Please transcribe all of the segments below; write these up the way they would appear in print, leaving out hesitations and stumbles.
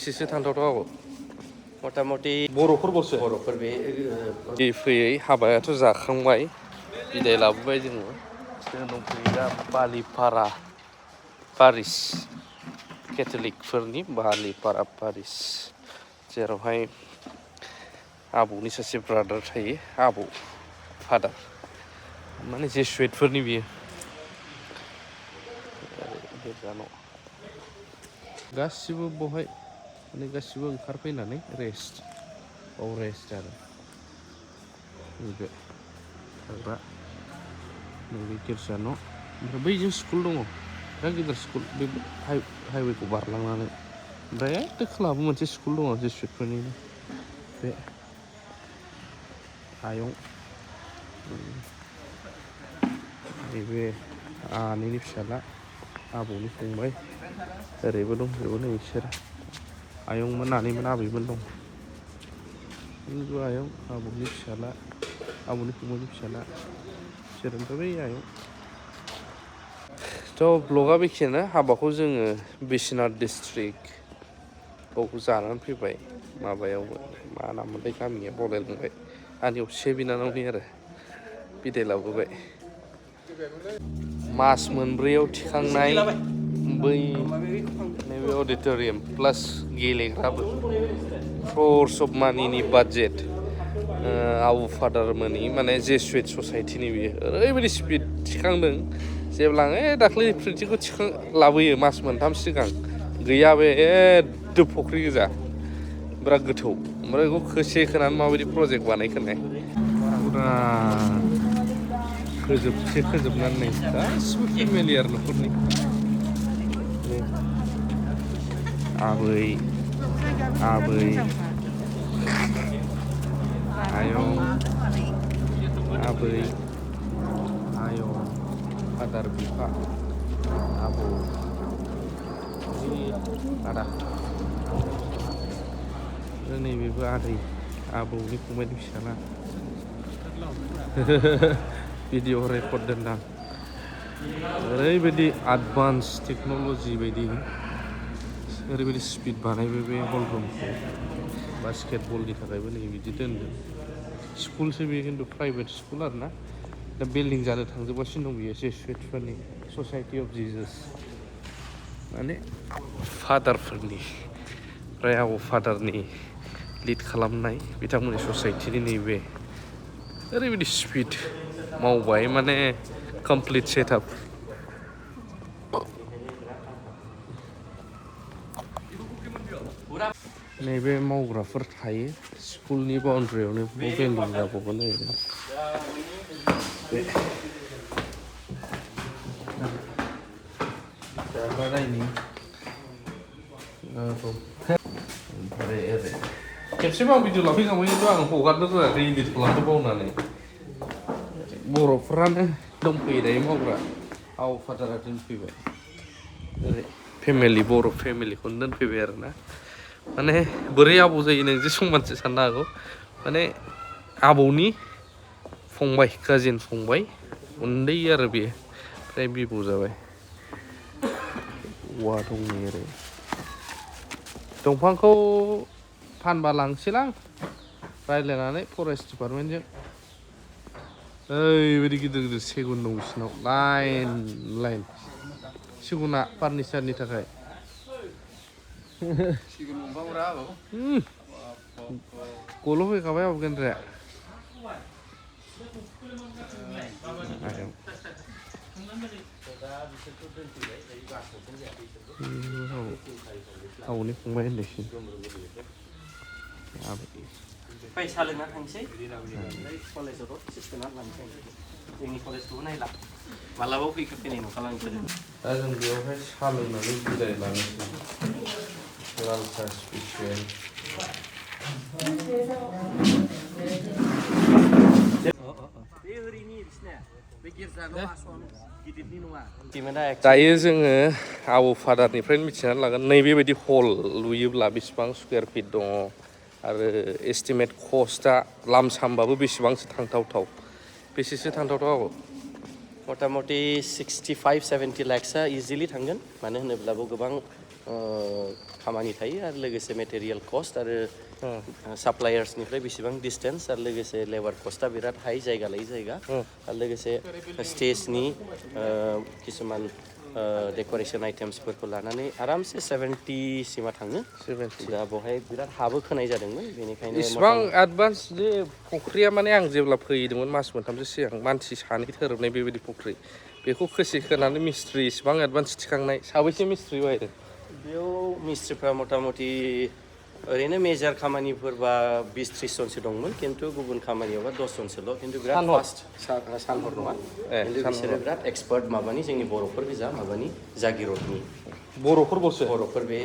बेसेसो थांथावथाव मथा मथि बर'फोरबावसो बर'फोर बे फैयै हाबायाथ' जाखांबाय बिदाय लाबोबाय जोङो जों दंफैयो दा बालिपारा पारिस केथलिकफोरनि बालिपारा पारिस जेरावहाय आबौनि सासे ब्रादार थायो आबौ फादार माने जेसुइटफोरनि बियो गिर्जानाव गासिबो बहाय माने गासिबो ओंखारफैनानै रेस्ट आरो नैबे थाग्रा नैबे गिर्जा न' ओमफ्राय बैजों स्कुल दङ बिराद गिदिर स्कुल बे हाइवेखौ बारलांनानै ओमफ्राय एखे खोलाबो मोनसे स्कुल दङ जेसुइटफोरनिनो बे आयं नैबे आनैनि फिसाला आबौनि फंबाय ओरैबो दं ओरैबो नै बिसोर आयंमोन आनैमोन आबैमोन दं बेबो आयं आबौनि फिसाला आबौनि फंबायनि फिसाला बिसोरनिफ्राय बै आयं थ' ब्लगा बेखिनियानो हाबाखौ जोङो बिश्वनाथ डिस्ट्रिक्टआव जानानै फैबाय माबायावबो मा नाममोनलाय गामिया बावलायलांबाय आंनि असे बिनानावनि आरो बिदाय लाबोबाय मास मोनब्रैयाव थिखांनाय बै नैबे अडिट'रियाम प्लास गेलेग्राबो क्रर्स अफ मानिनि बाजेट आबौ फादारमोननि माने जेसुइट ससाइटिनि बियो ओरैबायदि स्पिड थिखांदों जेब्ला दाख्लै प्रिन्टिंखौ लाबोयो मास मोनथाम सिगां गैया बे एददो फुख्रि गोजा बिराद गोथौ ओमफ्राय बेखौ खोनानै माबायदि प्रजेक्ट बानायखोनाय फुरा फोजोबनानै गासिबो फेमिलि आरो न'खरनि आबै आयं आबै आयं फादार बिफा आबौ आदा नैबेबो आदै आबौनि फंबायनि फिसाला भिडिअ रेकर्ड दोनदां ओरैबायदि एडभान्स टेक्न'लजि बायदि ओरैबायदि स्पिड बानायबाय बे हलरुमखौ बास्केट बलनि थाखायबो नै बिदि दोनदों स्कुलसो बेयो खिन्थु प्राइभेट स्कुल आरो ना दा बिल्डिं जानो थांजोबगासिनो दं बियो जेसुइटफोरनि ससाइटि अफ जिजास माने फादारफोरनि ओमफ्राय आबौ फादारनि लिड खालामनाय बिथांमोननि ससाइटिनि नैबे ओरैबायदि स्पिड मावबाय माने कमप्लिट सेटआप नैबे मावग्राफोर थायो स्कुलनि बाउन्ड्रियावनो बिल्डिं जाबावगोन ओरैनो बे जाग्रा डाइनिं ओमफ्राय ओरै खेबसेबो आं भिडिअ लाफैखांबाय खिन्थु आं हगारनो रोङाखै इडिट खालामनो बावनानै बर'फ्रानो दंफैयो दायो मावग्रा आबौ फादारा दोनफैबाय ओरै फेमिलि बर' फेमिलिखौनो दोनफैबाय आरो ना माने बोरै आबौ जायो नों जे समानसो साननो हागौ माने आबौनि फंबाय काजिन फंबाय उन्दै आरो बेयो ओमफ्राय बिबौ जाबाय औवा दं नै ओरै दंफांखौ फानबा लांसैलां रायज्लायनानै फरेस्ट डिपार्टमेन्टजों ओरैबायदि गिदिर गिदिर सेगुन दं बिसिनाव लाइन सिगुना फार्निचारनि थाखाय गल' फैखाबाय आबौ गेन्द्राया आबौनि फंबाय होननायसिम फैसा लोंना थांसै कलेजाव सिस्टेमाव लांसै जोंनि कलेजखौबो नायला मालाबा फैनाय नंखाला नोंसोरो दा जों बेयावहाय साहा लोंनानै बिदाय लानोसै लाल साहा स्पेसियेल दायो जोङो आबौ फादारनिफ्रायनो मिथिनानै लागोन नैबेबायदि हल लुयोब्ला बेसेबां स्कुवेर फिट दङ आरो एस्टिमेट कस्टआ लामसामबाबो बेसेबांसो थांथावथाव बेसेसो थांथावथाव आबौ मथा मथि 65-70 लाखसआ इजिलि थांगोन मानो होनोब्ला गोबां खामानि थायो आरो लोगोसे मेटेरियेल कस्ट आरो साप्लायार्सनिफ्राय बेसेबां डिसटेन्स आरो लोगोसे लेबार कस्टआ बिराद हाई जायगा लायै जायगा आरो लोगोसे स्टेजनि किसुमान डेक'रेसन आइटेम्सफोरखौ लानानै आरामसे 70 सिमा थाङो दा बेवहाय बिराद हाबो खोनाय जादोंमोन बेनिखायनो इसिबां एडभान्स जे फुख्रिया माने आं जेब्ला फैदोंमोन मास मोनथामसो सिगां मानसि सानै थोरोबनाय बेबायदि फुख्रि बेखौ खोनानै मिस्ट्रि इसिबां एडभान्स थिखांनाय साबैसे मिस्ट्रि बायदों बेयाव मिस्ट्रिफ्रा मथा मथि ओरैनो मेजर खामानिफोरबा 20-30 जनसो दंमोन खिन्थु गुबुन खामानियावबा 10 जनसोल' खिन्थु बिराद फास्ट सानहर नङा खिन्थु बिसोरो बिराद एक्सपार्ट माबानि जोंनि बर'फोर गोजा माबानि जागिरदनि बर'फोर बे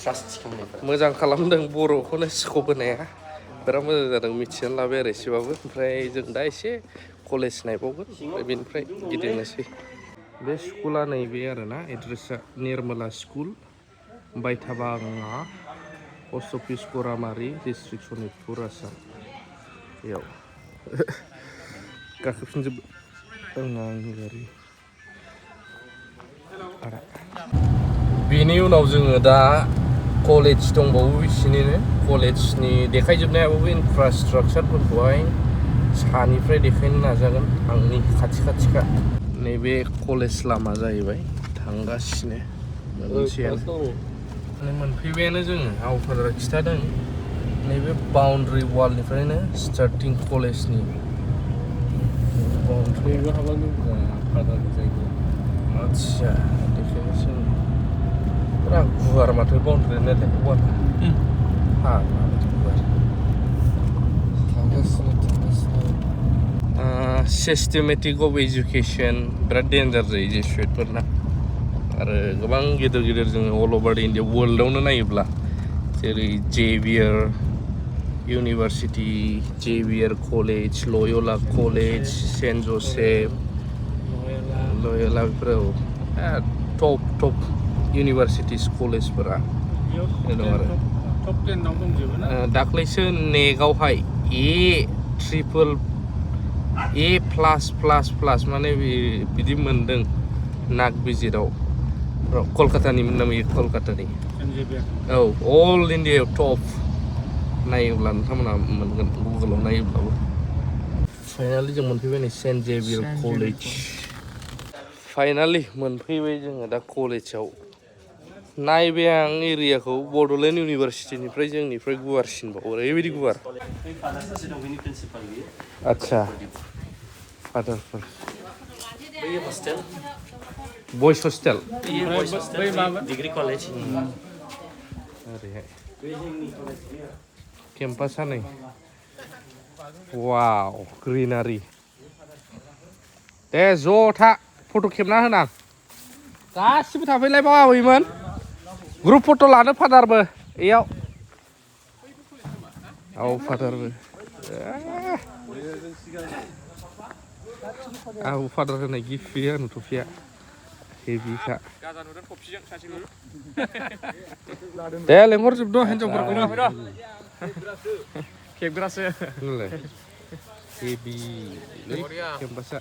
ट्रास्ट थिखांनायफोरा मोजां खालामदों बर'खौनो स्कप होनाया बिराद मोजां जादों मिथिनानै लाबाय आरो एसेबाबो ओमफ्राय जों दा एसे कलेज नायबावगोन ओमफ्राय बेनिफ्राय गिदिंनोसै बे स्कुला नैबे आरोना एड्रेसा निर्मला स्कुल बायथाबाङा post office Garamari district Sonitpur Assam बेयाव गाखोफिनजोब आंनि गारि बेनि उनाव जोङो दा कलेज दंबावो बिसिनिनो कलेजनि देखायजोबनायाबो इनफ्रास्ट्राकचारफोरखौहाय सानिफ्राय देखायनो नाजागोन आंनि खाथिखा नैबे कलेज लामा जाहैबाय थांगासिनो मोनफैबायानो जोङो आवफादारा खिथादों नैबे बाउन्ड्रि वालनिफ्रायनो स्टार्टिं कलेजनि बाउन्ड्रिबो हाबलांदों फादारनि जायगायाव आदसा देखायनोसै पुरा गुवार माथो बाउन्ड्रि नालाय वाल सिस्टेमेटिक अफ एजुकेसन बिराद डेन्जार जायो जेसुइटफोरना आरो गोबां गिदिर जोङो अल अभार इन्डिया वर्ल्डआवनो नायोब्ला जेरै Xavier university Xavier college Loyola college Saint Joseph Loyola बेफोराव टप इउनिभार्सिटिस कलेजफोरा दं आरो टप 10 आव दंजोबो ना दाख्लैसो नेगावहाय A+++ माने बिदि मोनदों नाग बिजिराव कलकातानि मोननाय कलकातानि औ अल इन्डियायाव टप नायोब्ला नोंथांमोना मोनगोन गुगोलाव नायोब्लाबो फाइनालि जों मोनफैबाय नै सेन्ट जेभियार कलेज फाइनालि मोनफैबाय जोङो दा कलेजाव नायबाय आं एरियाखौ बड'लेण्ड इउनिभार्सिटिनिफ्राय जोंनिफ्राय गुवारसिनबाव ओरैबायदि गुवार आदसा फादारफोर बयस हस्टेल डिग्री कलेज ओरैहाय केम्पासा नै वाव ग्रिनारि दे ज' था फट' खेबना होनां गासिबो थाफैलाय बावाखैमोन ग्रुप फट' लानो फादारबो इयाव औ फादारबो आं फादार होनाय गिफ्ट फैयो आंनो टफिया हेभिखा दे लेंहरजोबद' हिन्जावफोरखौ खेबग्रासो नोंलाय हेभि केम्पासा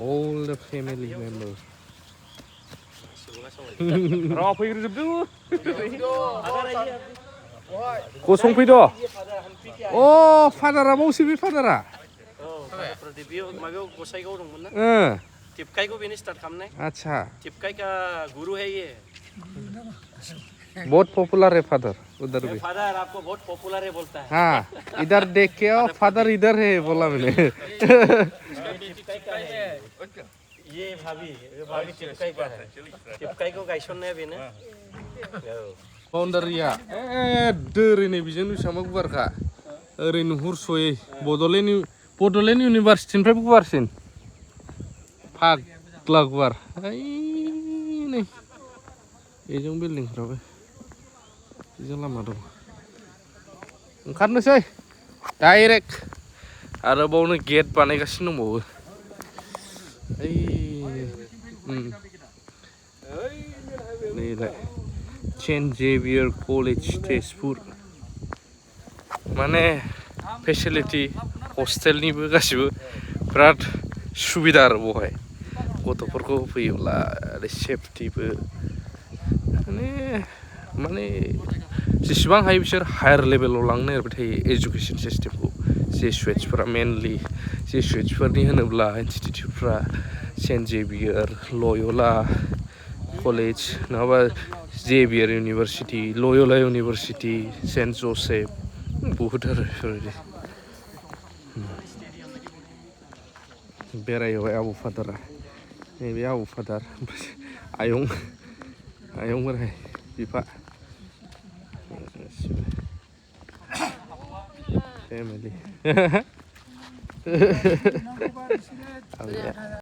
all the family members र' फैग्रोजोबदो गसंफैद' अ फादारा बावसो बे फादारा माबायाव गसाइगाव दंमोन ना टिपकाइखौ बेनो स्टार्ट खालामनाय अच्छा टिपकाइ का गुरु है ये बहुत पॉपुलर है फादर उधर भी फादर आपको बहुत पॉपुलर है बोलता है हाँ इधर देख के आओ फादर इधर है बोला मैंने ये भाभी टिपकाइ का है टिपकाइ को गायसननाया बेनो बाउन्डारिया ओरैनो बेजों बेसेबांबा गुवारखा ओरै नुहुरस'यै बड'लेण्ड इउनिभार्सिटिनिफ्राय गुवारसिन फाग्ला गुवार नै बेजों बिल्डिंफ्राबो बेजों लामा दं ओंखारनोसै डाइरेक्ट आरोबावनो गेट बानायगासिनो दंबावो नैलाय सेन्ट जेभियार कलेज तेजपुर माने फेसिलिटि हस्टेलनिबो गासिबो बिराद सुबिदा आरो बेवहाय गथ'फोरखौ फैयोब्ला आरो सेफटिबो माने जेसेबां हायो बिसोर हायार लेभेलाव लांनो नागिरबाय थायो एजुकेसन सिस्टेमखौ जेसुइट्सफोरा मेनलि जेसुइट्सफोरनि होनोब्ला इनस्टिटिउटफ्रा सेन्ट जेभियार लयला कलेज नङाबा जेभियार इउनिभारसिटि लयला इउनिभारसिटि सेन्ट जसेफ बहुद आरो बेफोरबायदि बेरायहोबाय आबौ फादारा नैबे आबौ फादार आयं बोराय बिफा फेमिलि